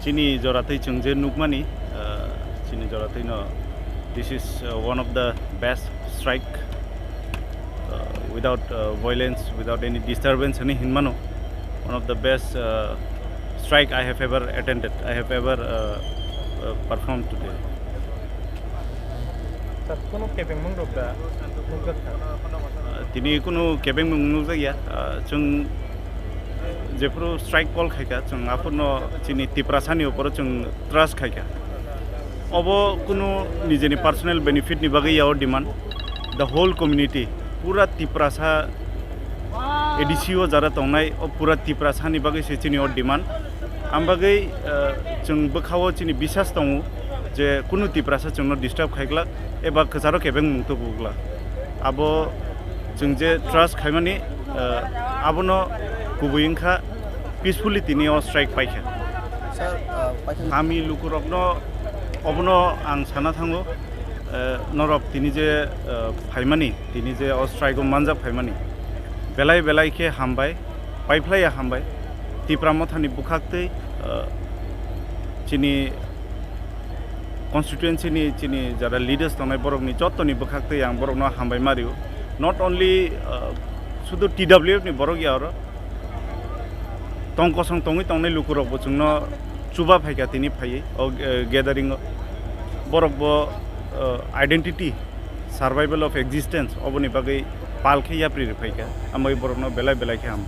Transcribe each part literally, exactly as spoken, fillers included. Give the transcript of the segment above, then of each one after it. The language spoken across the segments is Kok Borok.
Chini joratwi chwng je nukmani, uh, chini joratwino, this is, uh, one of the best strike, uh, without, uh, violence, without any disturbance hinwi hinmano. One of the best, uh, strike I have ever attended, I have ever, uh, uh, performed today. Sir, kunu kebengmung rok da nukjak kha? Uh, tini kunu kebengmung nukjakya. Uh, chwng jephuru strike call khaikha, chwng aphurno chini Tiprasani uporo chwng trust khaikha. Obo kunu nijeni personal benefit ni bagwi yao demand. The whole community, pura Tiprasa A D C o jara tongnai, o pura Tiprasani bagwi se chini o demand. Ang bagwi, uh, chwng bwkhao chini bisas tongo je kunu Tiprasa chwngno disturb khaiglak eba kwcharo kebengmung tubuglak. Abo chwng je trust khaimani, uh, abono kubui wngkha peacefully tini o strike paikha. Sir, uh, paikha. Kami lukurokno obono ang sana thango, uh, norok tini je, uh, phaimani, tini je o strike o manjak phaimani, belai belai khe hambai, paiphlaiya hambai. Tipra Mothani bwkhaktwi, uh, chini constituency ni chini jara leaders tongnai borokni jottoni bwkhaktwi ang borokno hambai ma rio. Not only, uh, sudu T W F ni borok ya oro, tong kosong tongwi tongnai lukurokbo chwngno chuba phaikha tini phaiwi o, uh, gathering o. Borokbo, uh, identity, survival of existence oboni bagwi pal khe yapri rw phaikha, ambai borokno belai belai khe ham.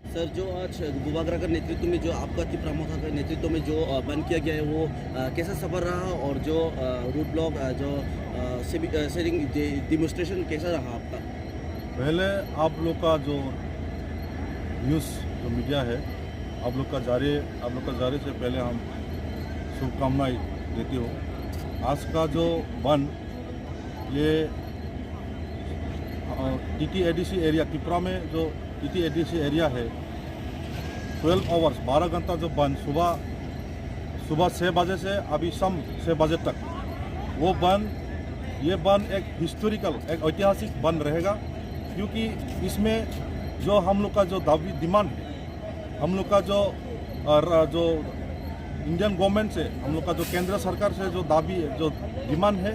Sir, जो आज बुबागरा का नेतृत्व में जो आपका तिपरा मोथा के नेतृत्व में जो, अ, बंद किया गया है, वो, अ, कैसा सफर रहा और जो, अ, रोड ब्लॉक, अ, जो, अ, सेवि-, अ, सेविंग डे-, डेमोन्स्ट्रेशन कैसा रहा आपका? पहले आप लोग का जो न्यूज़, जो मीडिया है, आप लोग का जारी, आप लोग का जारी से पहले हम शुभकामनाएं देते हो। आज का जो बंद ये, अ, T T A D C area, Tripura में जो T T A D C area है, ट्वेल्व आवर्स, बारह घंटा जो बंद, सुबह, सुबह छः बजे से अभी शाम छः बजे तक, वो बंद, ये बंद एक हिस्टोरिकल, एक ऐतिहासिक बंद रहेगा, क्योंकि इसमें जो हम लोग का जो दाबी, डिमांड है, हम लोग का जो, अ, र-, जो इंडियन गवर्नमेंट से, हम लोग का जो केंद्र सरकार से जो दाबी है, जो डिमांड है,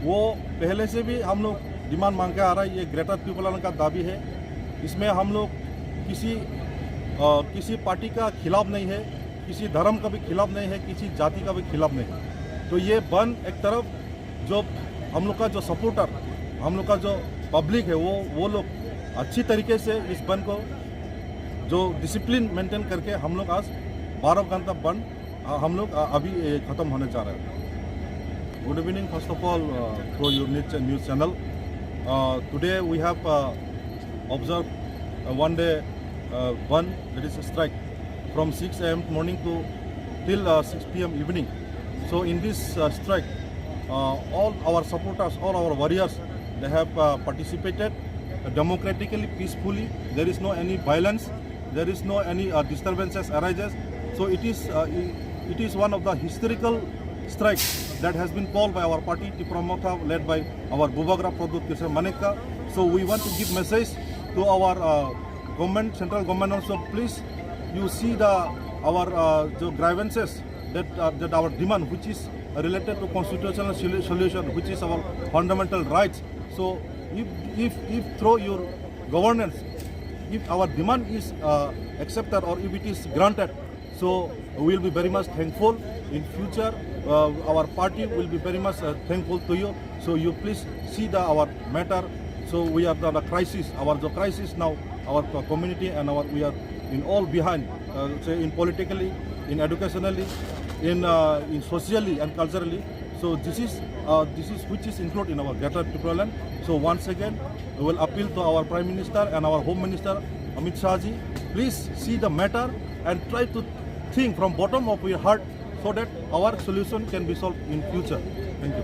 वो पहले से भी हम लोग डिमांड मांग के आ रहा है। ये ग्रेटर तिरुपति का दाबी है। इसमें हम लोग किसी, अ, किसी पार्टी का खिलाफ नहीं है, किसी धर्म का भी खिलाफ नहीं है, किसी जाति का भी खिलाफ नहीं है। तो ये बंद एक तरफ जो हम लोग का जो सपोर्टर, हम लोग का जो पब्लिक है, वो, वो लोग अच्छी तरीके से इस बंद को जो डिसिप्लिन मेंटेन करके हम लोग आज बारह घंटा बंद, अ, हम लोग, अ, अभी, ए, खत्म होने जा रहा है। Good evening, first of all, uh, through your news, news channel. Uh, today we have, uh, observed, uh, one day, uh, bandh, that is a strike, from six A M morning to till, uh, six P M evening. So in this, uh, strike, uh, all our supporters, all our warriors, they have, uh, participated, uh, democratically, peacefully. There is no any violence. There is no any, uh, disturbances arises. So it is, uh, i-, it is one of the historical strike that has been called by our party, Tipra Motha, led by our Bubagra Pradyut Kishore Manikya. So we want to give message to our, uh, government, central government also. Please, you see the, our, uh, the grievances that, uh, that our demand, which is related to constitutional solu-, solution, which is our fundamental rights. So if, if, if through your governance, if our demand is, uh, accepted or if it is granted, so we will be very much thankful in future. Uh, our party will be very much, uh, thankful to you. So you please see the, our matter. So we are the, the crisis. Our the crisis now, our co-, community and our, we are in all behind. Uh, say in politically, in educationally, in, uh, in socially and culturally. So this is, uh, this is which is included in our Greater Tipraland. So once again, we will appeal to our Prime Minister and our Home Minister Amit Shah ji. Please see the matter and try to think from bottom of your heart so that our solution can be solved in future. Thank you.